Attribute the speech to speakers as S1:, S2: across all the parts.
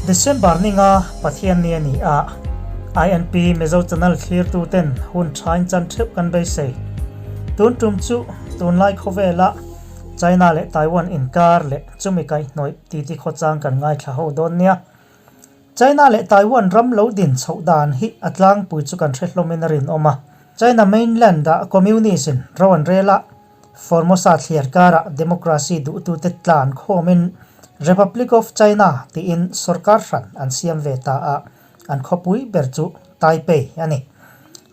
S1: December ni nga Pathian ni a ni a, INP Mizo Channel thlirtu ten hun thain chan theuh kan beisei. Tun tum chu tunlai khawvela China leh Taiwan inkar leh chumi kaihhnawih titi khawchang kan ngaithla ho dawn nia. China leh Taiwan ram lo din chhoh dan hi a tlangpui chu kan hre hlawmin a rinawm a. China mainland ah Communist in ro an rel a, Formosa thliar karah democracy duhtute tlan khawmin Republic of China tiin sorkar hran an siam ve ta a, an khawpui ber chu Taipei a ni.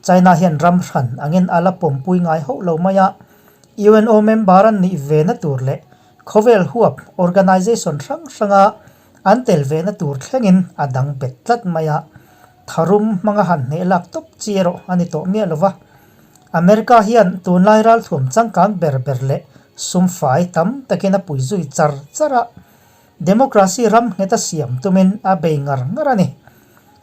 S1: China hian ram hran angin a la pawmpui ngai hauh lo mai a, UNO member an nih ve na tur leh khawvel huap organization hrang hranga an tel ve na tur thlengin a dang bet tlat mai a, tharum hmanga han hneh lak tawp chi erawh a ni tawh miah lo va. America hian tunlai ralthuam changkang ber ber leh sumfai tam takin a pui zui char char a, democracy ram nghet a siam tumin a bei ngar ngar a ni.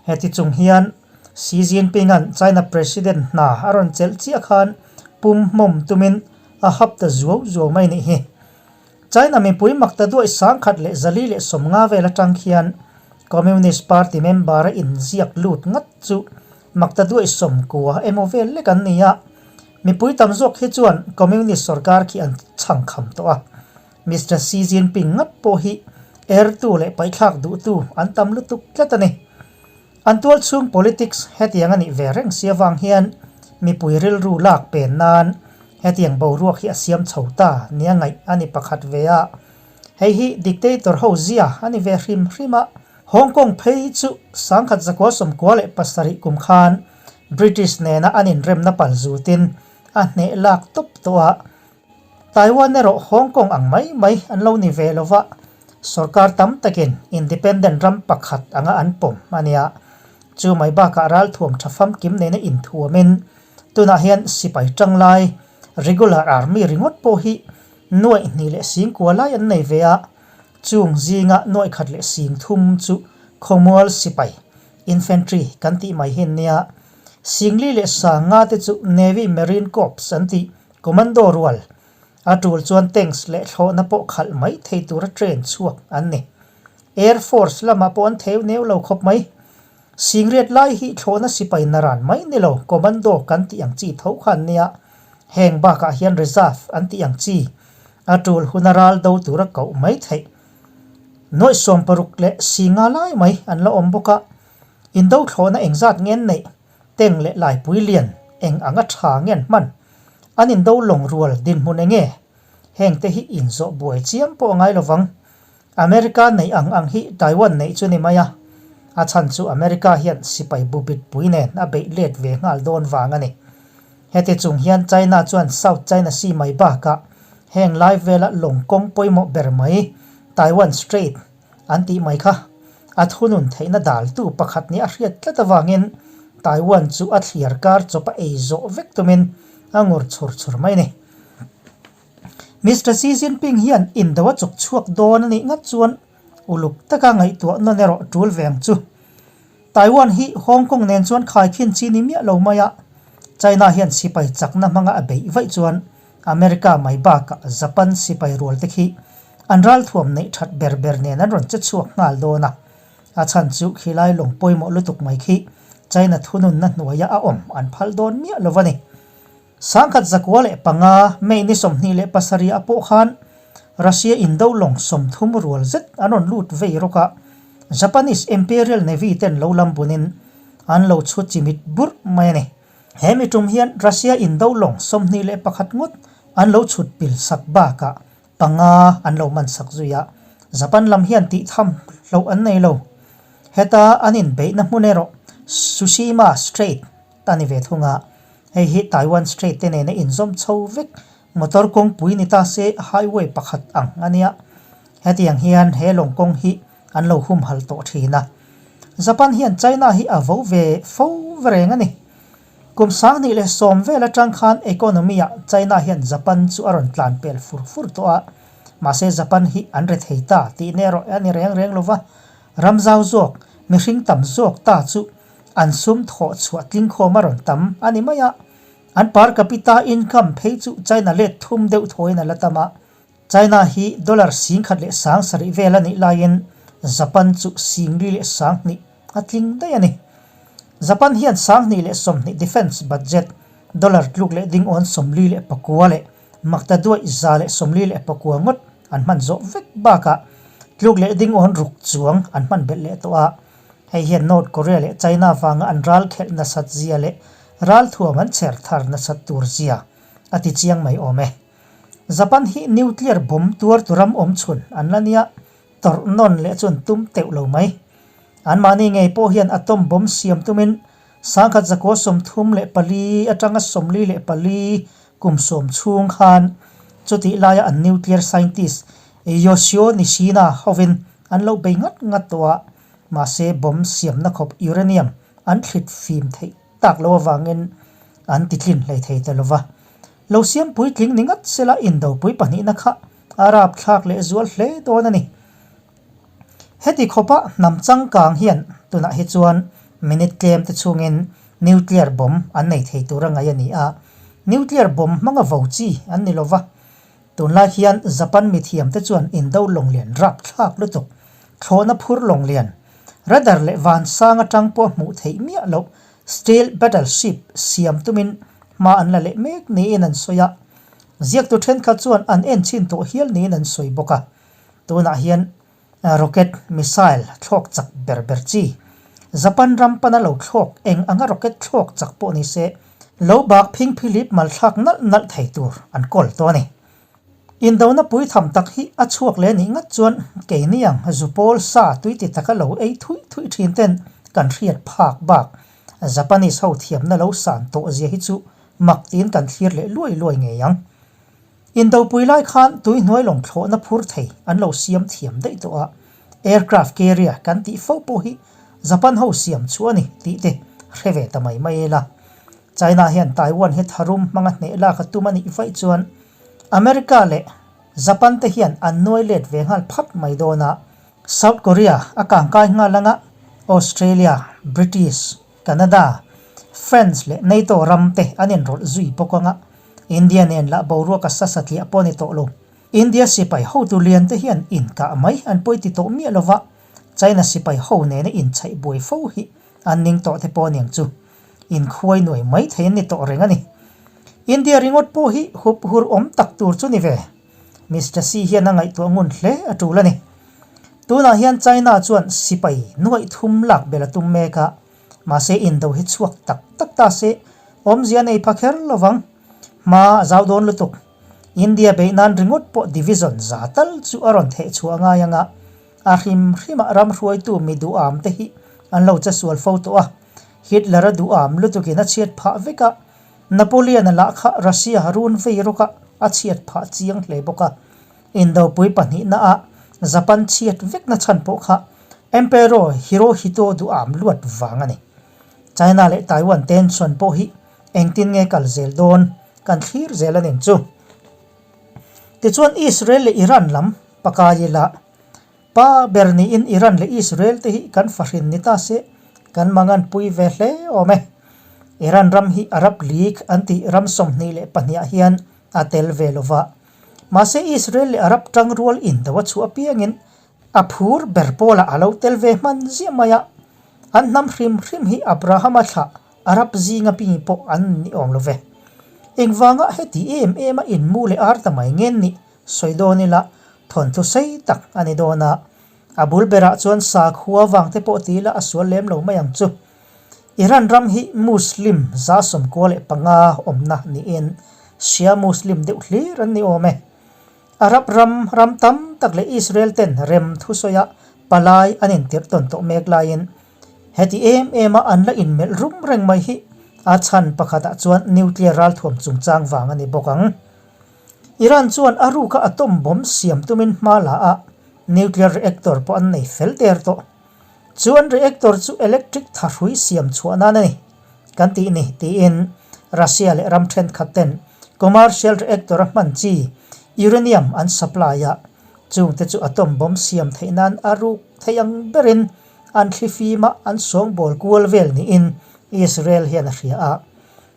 S1: Heti chung hian Xi Jinping-a'n China President hna a rawn chelh chiah khan pum hmawm tumin a hap ta zuau zuau mai nih hi. China mipui makta duai 1450 vel atang khian Communist Party member a inziak lut ngat chu Makta duai 90 emaw vel lek an ni a, mipui tam zawk hi chuan Communist sorkar khi an chhang kham tawh a. Mister Xi Jinping ngat pawh hi ertu leh paihthlak duhtu an tam lutuk tlat a ni. An tual chhung politics hetiang a nih ve reng si avang hian mipui rilru lak pen nan hetiang boruak hi a siam chho ta nia ngaih a ni pakhat ve a. Hei hi dictator ho zia a ni ve hrim hrim a. Hong Kong phei chu 1997 kum khan British nena an inremna pal zutin a hneh lak tawp tawh a. Taiwan erawh Hong Kong ang mai mai an lo ni ve lo va, sorkar tam takin independent ram pakhat anga an pawm a nia. Chu mai bakah ralthuam tha famkim nena inthuamin tunah hian sipai tanglai, regular army ringawt pawh hi nuaih hnih leh singkua lai an nei ve a. Chung zinga nuaih khat leh sing thum chu khawmual sipai, infantry, kan tih mai hi an nia. Singli leh sanga te chu Navy Marine Corps an tih, commando rual. A tul chuan tanks leh thlawhna pawh khalh mai thei tura train chhuak an ni. Air Force lamah pawh an theu neu lo khawp mai. Singriat lai hi thlawhna sipai naran mai ni lo, commando kan tih ang chi tho kha an nia. Heng bakah hian reserve an tih ang chi, a tul huna ral do tura koh mai theih. Nuaih 60 leh singa lai mai an la awm bawk a, indo thlawhna engzat ngen neih, teng leh laipui lian eng anga tha ngen hman, an indo lawng rual dinhmun enge? Hengte hi inzawh buai chiam pawh a ngai lovang. America neih ang ang hi Taiwan neih chu ni mai a, a chhan chu America hian sipai bubit pui nen a beih let ve nghal dawn vang a ni. Heti chung hian China chuan South China Sea mai bakah heng lai vela lawng kawng pawimawh ber mai Taiwan Strait an tih mai kha a thunun theihna daltu pakhat nih a hriat tlat avangin Taiwan chu a thliar kar chawp a ei zawh vek tumin a ngur chhur chhur mai a ni. Mister Xi Jinping hian indo a chawk chhuak dawn a nih ngat chuan uluk taka ngaihtuah nawn erawh tul ve ang chu. Taiwan hi Hong Kong nen chuan khaikhin chi ni miah lo mai a, China hian sipai chakna hmanga a beih vaih chuan America mai bakah Japan sipai rual te khi an ralthuam neih that ber ber nen an rawn che chhuak nghal dawn a. A chhan chu khilai lawng pawimawh lutuk mai khi China thununna hnuaia a awm an phal dawn miah lo a ni. 1905 May ni 27 ah pawh khan Russia indo lawng 30 rual zet an rawn lut vei rawk a, Japanese Imperial Navy ten lo lam bunin an lo chhut chimit burh mai a ni. He mi tum hian Russia indo lawng 21 ngawt an lo chhut pil sak bakah panga an lo man sak zui a, Japan lam hian tih tham hloh an nei lo. Heta an inbeihna hmun erawh Tsushima Strait a ni ve thung a, hei hi Taiwan Strait te nena inzawm chho vek motor kawngpui ni ta se highway pakhat ang a nia. Hetiang hian he lawng kawng hi an lo humhal tawh thin a. Japan hian China hi a vo ve fo reng a ni. Kum 2010 vel atang khan economy ah China hian Japan chu a rawn tlan pel fur fur tawh a, mahse Japan hi an re thei ta tih na erawh a ni reng reng lo va, ram zau zawk, mihring tam zawk ta chu An sum thawh chhuah tling khawm a rawn tam a ni mai a, an per capita income phei chu China let thum deuh thawiin a la tam a. China hi dollar 17,700 vel a nih laiin Japan chu 10,200 a tling daih a ni. Japan hian 2020 defence budget dollar tluk leh ding awn 49 leh makta duaih 149 ngawt an hman zawh vek bakah tluk leh ding awn ruk chuang an hman belh leh tawh a. Hei hian North Korea leh China vanga an ral khelh nasat zia leh ral thuam an chher thar nasat tur zia a ti chiang mai awm e. Japan hi nuclear bomb tuar tu ram awm chhun an la nia, tawrh nawn leh chuan tum teuh lo mai. Anmahni ngei pawh hian atom bomb siam tumin 1934 atanga 44 kum sawm chhung khan chutih laia an nuclear scientist Yoshio Nishina hovin an lo bei ngat ngat tawh a, mahse bomb siamna khawp uranium an thlit fim theih tak lo avangin an titlin hlei thei ta lova. Lo siam puitling ni ngat sela indopui pahnihna kha a rapthlak leh zual hle dawn a ni. Heti khawpa hnam changkang hian tunah hi chuan minute tlem te chhungin nuclear bomb an nei thei tur a ngaih a ni a, nuclear bomb hmanga vo chi an ni lova. Tunlai hian Japan mithiam te chuan indo lawnglian rapthlak lutuk, thlawhna phur lawnglian, radar leh vansang atang pawh hmuh theih miah loh Stealth battleship siam tumin hma an la leh mek niin an sawi a, ziaktu thenkhat chuan an en chhin tawh hial niin an sawi bawk a. Tunah hian rocket missile thlawk chak ber ber chi, Japan ram pana lo thlawk eng anga rocket thlawk chak pawh ni se, lo bak phingphilip malthlak nalh nalh thei tur an kawl tawh a ni. Indona pui tham tak hi a chhuak leh nih ngat chuan keini ang zupawl sa tui ti taka lo ei thuih thuih thin ten kan hriat phak bak Japanese ho thiamna lo san tawh zia hi chu mak tiin kan thlir leh luai luai ngei ang. Indopui lai khan tuihnuai lawng thlawhna phur thei an lo siam thiam daih tawh a, aircraft carrier kan tih fo pawh hi Japan ho siam chu a ni tih te hre ve ta mai mai ila. China hian Taiwan hi tharum hmanga hneh lak a tum a nih vaih chuan America leh Japan te hian an nuai let ve nghal phat mai dawn a, South Korea a kangkai nghal anga Australia, British, Canada, France leh NATO ram te an inrawlh zui bawk anga India nen lah boruak a sa satliah pawh a ni tawh lo. India sipai hotu lian te hian inkah mai an pawi ti tawh miah lova China sipai ho nena inchhaih buai fo hi an ning tawh te pawh a niang chu. Inkhuai nuai mai thei an ni tawh reng a ni. India ringawt pawh hi hup hur awm tak tur chu ni ve. Mister Xi hian a ngaihtuah ngun hle a tul a ni. Tunah hian China chuan sipai nuaih thum lak bel a tum mek a, mahse indo hi chhuak tak tak ta se awmzia nei pha kher lo vang. Hma a zau dawn lutuk. India beih nan ringawt pawh division za tal chu a rawn theh chhuah ngai ang a, a hrim hrimah ram hruaitu mi duham te hi an lo che sual fo tawh a. Hitler a duham lutukin a chhiat phah vek a, Napoleon-a lah kha Russia run vei rawk a, a chhiat phah chiang hle bawk a. Indopui pahnihna-ah Japan chhiat vekna chhan pawh kha Emperor Hirohito duham luat vang a ni. China leh Taiwan tension pawh hi engtin nge kal zel dawn kan thlir zel a ning chu. Tichuan Israel leh Iran lam pakai ila Pa ber niin Iran leh Israel te hi kan fahrin ni ta se, kan mangan pui ve hle awm e. Iran ram hi Arab League an tih ram 22 ah hian a tel ve lo va. Mahse Israel leh Arab tangrual indo a chhuah apiangin a phur ber pawlah a lo tel ve hman ziah mai a. An hnam hrim hrim hi Abraham-a thlah Arab zinga pi pawh an ni awm lo ve. Engvanga heti em em a inmu leh ar ta mai ngen nih Sawi dawn ila thawnthu sei tak a ni dawn a, a bul berah chuan sakhua vang te pawh ti ila a sual lem lo mai ang chu. Iran ram hi Muslim 95 awmna niin Shia Muslim deuh hlir an ni awm e. Arab ram ram tam tak leh Israel ten rem thusawia palai an intirh tawn tawh mek laiin heti em em a an la inmelh rum reng mai hi a chhan pakhatah chuan nuclear ralthuam chungchang vang a ni bawk ang. Iran chuan a ruka atom bomb siam tumin hma la a, nuclear reactor pawh an nei fel der tawh. Chu an reactor chu electric thahrui siam chhuah nan a ni kan tih ni, tiin Russia leh ram thenkhat ten commercial reactor a hman chi uranium an supply a, chungte chu atom bomb siam theih nan a ruk thei ang berin an thlifim a an sawngbawl kual vel niin Israel hian a hria a.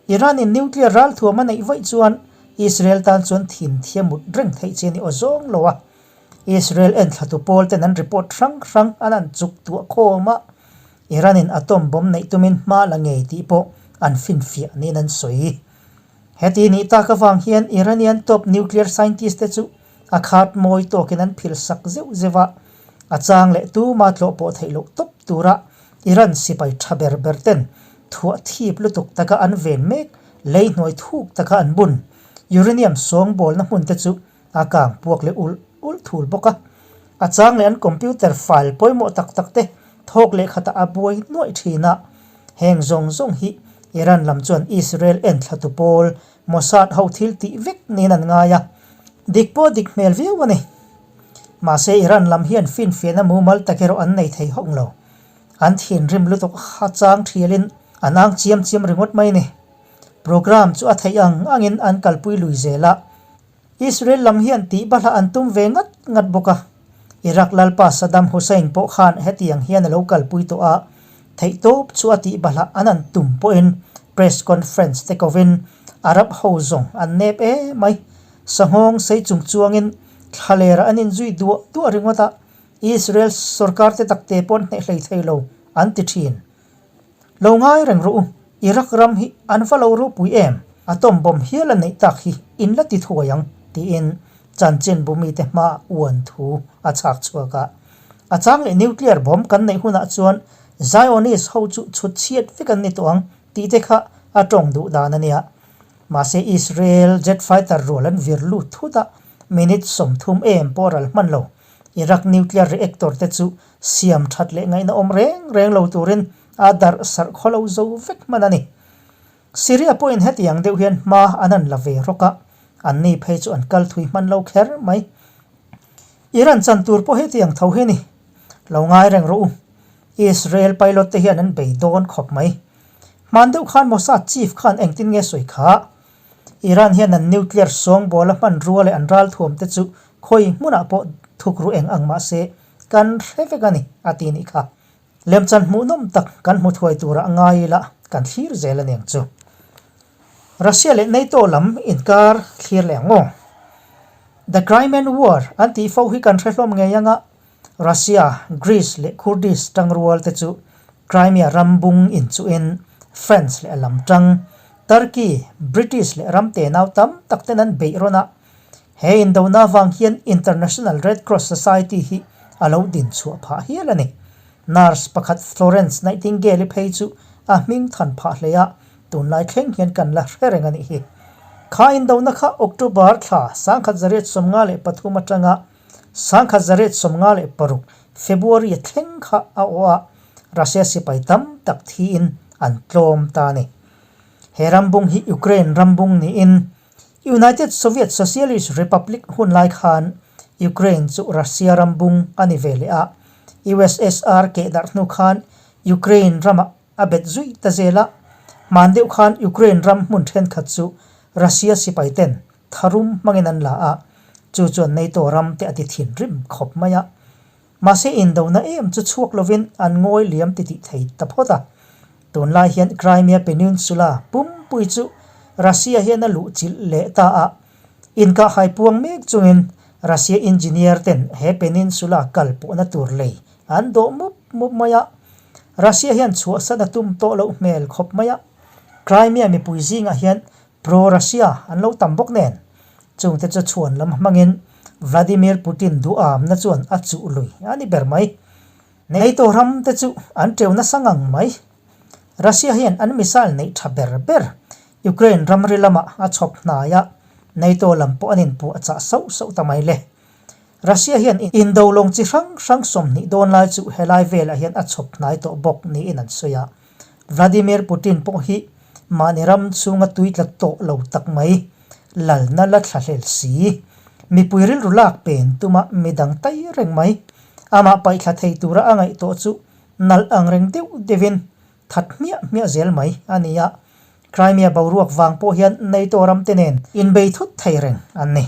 S1: Iran-in nuclear ralthuam a neih vaih chuan Israel tan chuan thin thiam mut reng theih chi a ni aw zawng lo a. Israel enthlatu pawl ten an report hrang hrang an an chuk tuah khawm a, Iran in atom bomb neih tumin hma la ngei tih pawh an finfiah niin an sawi. Heti nih tak avang hian Iranian top nuclear scientist te chu a khat mawi tawkin an phil sak zeuh zeuh a, a chang leh tuma tlawh pawh theih loh tawp tura Iran sipai tha ber ber ten thuah thip lutuk taka an ven mek lei hnuai thuk taka an bun uranium sawngbawlna hmun te chu a kang puak leh ulh ulh thul bawk a. A chang leh an computer file pawimawh tak tak te thawk leh khatah a buai nuaih thin a. Heng zawng zawng hi Iran lam chuan Israel enthlatu pawl Mossad ho thil tih vek niin an ngai a, dik pawh dik hmel viau a ni. Mahse Iran lam hian finfiahna mumal tak erawh an nei thei hawk lo. An thinrim lutuk ha chang thialin an ang chiam chiam ringawt mai a ni. Program chu a theih ang angin an kalpui lui zel a. Israel lam hian tih bahla an tum ve ngat ngat bawk a. Iraq lalpa Saddam Hussein pawh khan hetiang hian a lo kalpui tawh a, theihtawp chu a tih bahla an an tum pawhin press conference te kovin Arab ho zawng an nep e mai. Sanghawng sei chung chuangin thlalera an inzui duah duah ringawt a, Israel sorkar te takte pawh an hneh hlei thei lo an ti thin. Lo ngai reng rawh u, Iraq ram hi an va lo ropui em? Atom bomb hial a neih tak hi in la ti thuai ang, tiin chanchin bu mite hma uan thu a chhak chhuak a. A chang leh nuclear bomb kan neih hunah chuan Zionist ho chu chhut chhiat vek an ni tawh ang tih te kha a tawng duh dan a nia. Mahse Israel jet fighter rual an vir lut thut a, minute 30 em pawh ral hman lo. Iraq nuclear reactor te chu siam that leh ngaihna awm reng reng lo turin a darh sarh khaw lo zo vek hman a ni. Syria pawhin hetiang deuh hian hma an han la ve rawk a, anni phei chu an kal thui hman lo kher mai. Iran chan tur pawh hetiang tho hi a ni. Lo ngai reng rawh u. Israel pilot te hian an bei dawn khawp mai. Hman deuh khan Mossad chief khan engtin nge sawi kha? Iran hian an nuclear sawngbawl a hmanrua leh an ralthuam te chu khawi hmunah pawh thukru eng ang mah se kan hre vek a ni, a ti nih kha. Lemchan hmuhnawm tak kan hmu thuai turah ngai ila kan thlir zel a niang chu. Russia leh NATO lam inkar thlir leh ang aw. The Crimean War an tih fo hi kan hre hlawm ngei anga Russia, Greece leh Kurdish tangrual te chu Crimea ram bung inchuhin France leh a lam tang Turkey, British leh ram tenau tam tak ten an beih rawn a. He indona avang hian International Red Cross Society hi a lo din chhuah phah hial a ni. Nurse pakhat Florence Nightingale-i phei chu a hming than phah hle a, tunlai thleng hian kan la hre reng a nih hi. Kha indona kha October thla 1953 atanga 1956 February thleng kha a awh a, Russia sipai tam tak thiin an tlawm ta a ni. He rambung hi Ukraine rambung niin United Soviet Socialist Republic hun lai khan Ukraine chu Russia rambung a ni ve leh a, USSR kehdarh hnu khan Ukraine ramah a bet zui ta zel a, hman deuh khan Ukraine ram hmun thenkhat chu Russia sipai ten tharum hmangin an la a, chu chuan NATO ram te a ti thinrim khawp mai a. Mahse indona em chu chhuak lovin an ngawi liam ti tih thei ta phawt a. Tunlai hian Crimea Peninsula pumpui chu Russia hian a luh chilh leh ta a, inkahhai puang mek chungin Russia engineer ten he peninsula kal pawhna tur lei an dawh mup mup mai a. Russia hian chhuahsan a tum tawh loh hmel khawp mai a. Crimea mipui zingah hian Pro-Russia an lo tam bawk nen, chungte chu chhuan lam hmangin Vladimir Putin duhamna chuan a chuh lui a ni ber mai. NATO ram te chu an teu nasa ngang mai. Russia hian an missile neih tha ber ber Ukraine ramri lamah a chhawp hnai a, NATO lam pawh an inpuah chah sauh sauh ta mai le. Russia hian indo lawng chi hrang hrang 20 dawn lai chu helai velah hian a chhawp hnai tawh bawk niin an sawi a. Vladimir Putin pawh hi mahni ram chhunga tui tla tawh lo tak mai, lalna la thla hlel si. Mipui rilru lak pen tuma midang tai reng mai, amah paihthla thei tura a ngaih tawh chu nalh ang reng deuh deuhin that hmiah hmiah zel mai a ni a. Crimea boruak vang pawh hian NATO ram te nen inbei thut thei reng an ni.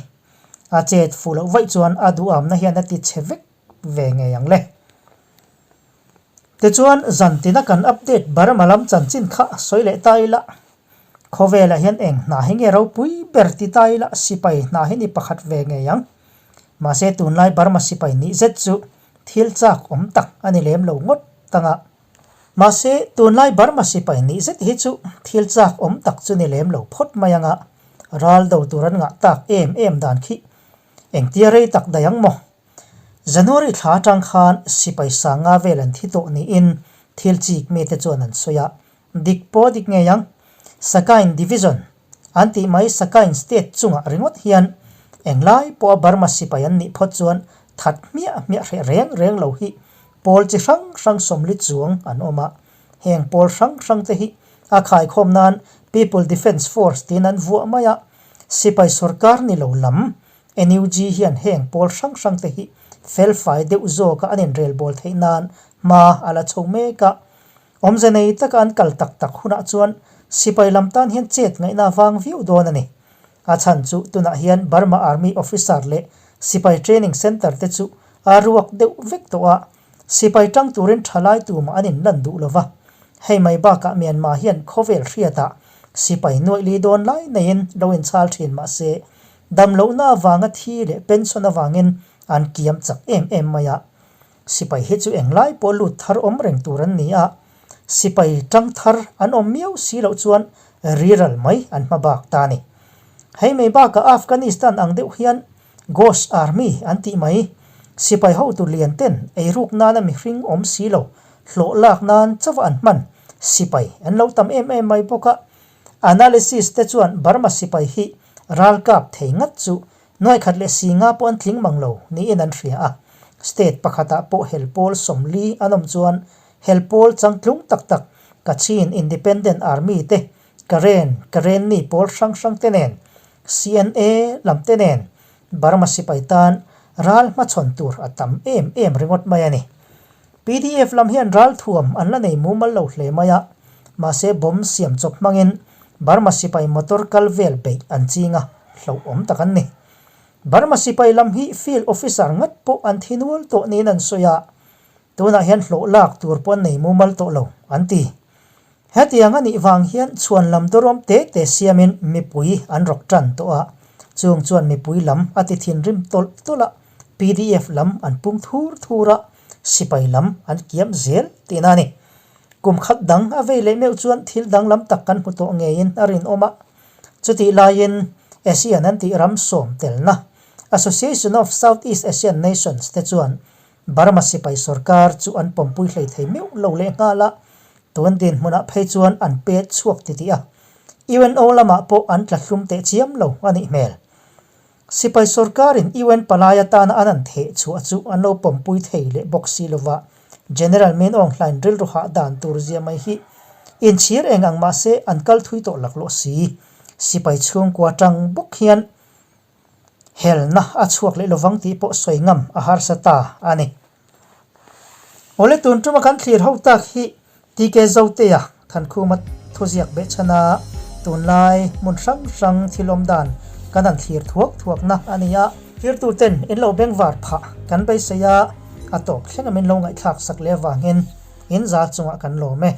S1: A chet fuh loh vaih chuan a duhamna hian a ti chhe vek ve ngei ang le. Tichuan, zan tina kan update Burma lam chanchin kha sawi leh ta ila, khawvelah hian eng hna hi nge ropui ber ti ta ila sipai hna hi ni pakhat ve ngei ang. Mahse tunlai Burma sipai nih zet chu thil chak awm tak a ni lem lo ngawt tang a. Mahse tunlai Burma sipai nih zet hi chu thil chak awm tak chu ni lem lo phawt mai ang a, ral do tur an ngah tak em em dan khi engtia rei tak daih ang maw? January thla atang khan sipai sanga vel an thi tawh niin thil chik mite chuan an sawi a, dik pawh dik ngei ang. Sakain Division an tih mai Sakain State chungah ringawt hian englai pawha Burma sipai an nih phawt chuan that hmiah hmiah hreh reng reng lo hi pawl chi hrang hrang sawmli chuang an awm a. Heng pawl hrang hrang te hi a khaikhawm nan People Defence Force tiin an vuah mai a, sipai sorkar ni lo lam NUG hian heng pawl hrang hrang te hi felfai deuh zawka an inrelbawl theih nan hma a la chho mek a. Awmze nei taka an kal tak tak hunah chuan sipai lam tan hian chet ngaihna vang viau dawn a ni. A chhan chu tunah hian Burma Army officer leh sipai training centre te chu a ruak deuh vek tawh a, sipai tang turin thalai tumah an inlan duh lo va. Hei mai bakah Myanmar hian khawvel hriatah sipai nuaih li dawn lai neiin lo inchhal thin mah se Damlohna avanga thi leh pension avangin an kiam chak em em mai a. Sipai hi chu englai pawh lut thar awm reng tur an ni a, sipai tang thar an awm miau si loh chuan riral mai an hma bak ta a ni. Hei mai bakah Afghanistan ang deuh hian Ghost Army an tih mai, sipai hotu lian ten eiruk nana mihring awm si lo hlawh lak nan chauh an hman sipai an lo tam em em mai bawk a. Analysis te chuan Burma sipai hi ralkap thei ngat chu nuaikhat leh singa pawh an tling mang lo niin an hria a. State pakhatah pawh hel pawl 40 an awm chuan hel pawl changtlung tak tak Kachin Independent Army te, Karen, Karenni pawl hrang hrang te nen, CNA lam te nen Burma sipai tan ral hmachhawn tur a tam em em ringawt mai a ni. Pdf lam hian ralthuam an la nei mumal lo hle mai a, mahse bomb siam chawp hmangin Burma sipai motor kal vel beih an ching a, hlauhawm tak an ni. Burma sipai lam hi field officer ngat pawh an thi nual tawh niin an sawi a, tunah hian hlawh lak tur pawh an nei mumal tawh lo an ti. Hetiang a nih vang hian chhuan lam dawrawm te te siamin mipui an rawk tan tawh a, chung chuan mipui lam a ti thinrim tawlh tawlh a, pdf lam an pung thur thur a, sipai lam an kiam zel tihna a ni. Kum khat dang a vei leh meuh chuan thil danglam tak kan hmu tawh ngeiin a rinawm a, chutih laiin ASEAN an tih ram sawm telna Association of Southeast Asian Nations te chuan Burma sipai sorkar chu an pawmpui hlei thei meuh lo leh nghal a, tun dinhmunah phei chuan an pet chhuak titih a, UNO lamah pawh an tla hlum teh chiam lo a nih hmel. Sipai sorkarin UN palai atana an an theh chhuah chu an lo pawmpui thei leh bawk si lova, General Min Aung Hlaing rilru hah dan tur zia mai hi inchhir eng ang mahse an kal thui tawh laklawh si. Sipai chhungkua tang bawk hian Helna a chhuak leh lovang tih pawh sawi ngam a harsa ta a ni. Awle tun tuma kan thlir ho tak hi TK Zotea Thankhuma thuziak behchhan a tunlai hmun hrang hrang thil awm dan kan han thlir thuak thuakna a ni a. Thirtuten in lo bengvar phah kan beisei a, a tawp thleng a min lo ngaihthlak sak leh avangin in zal chungah kan lawm e.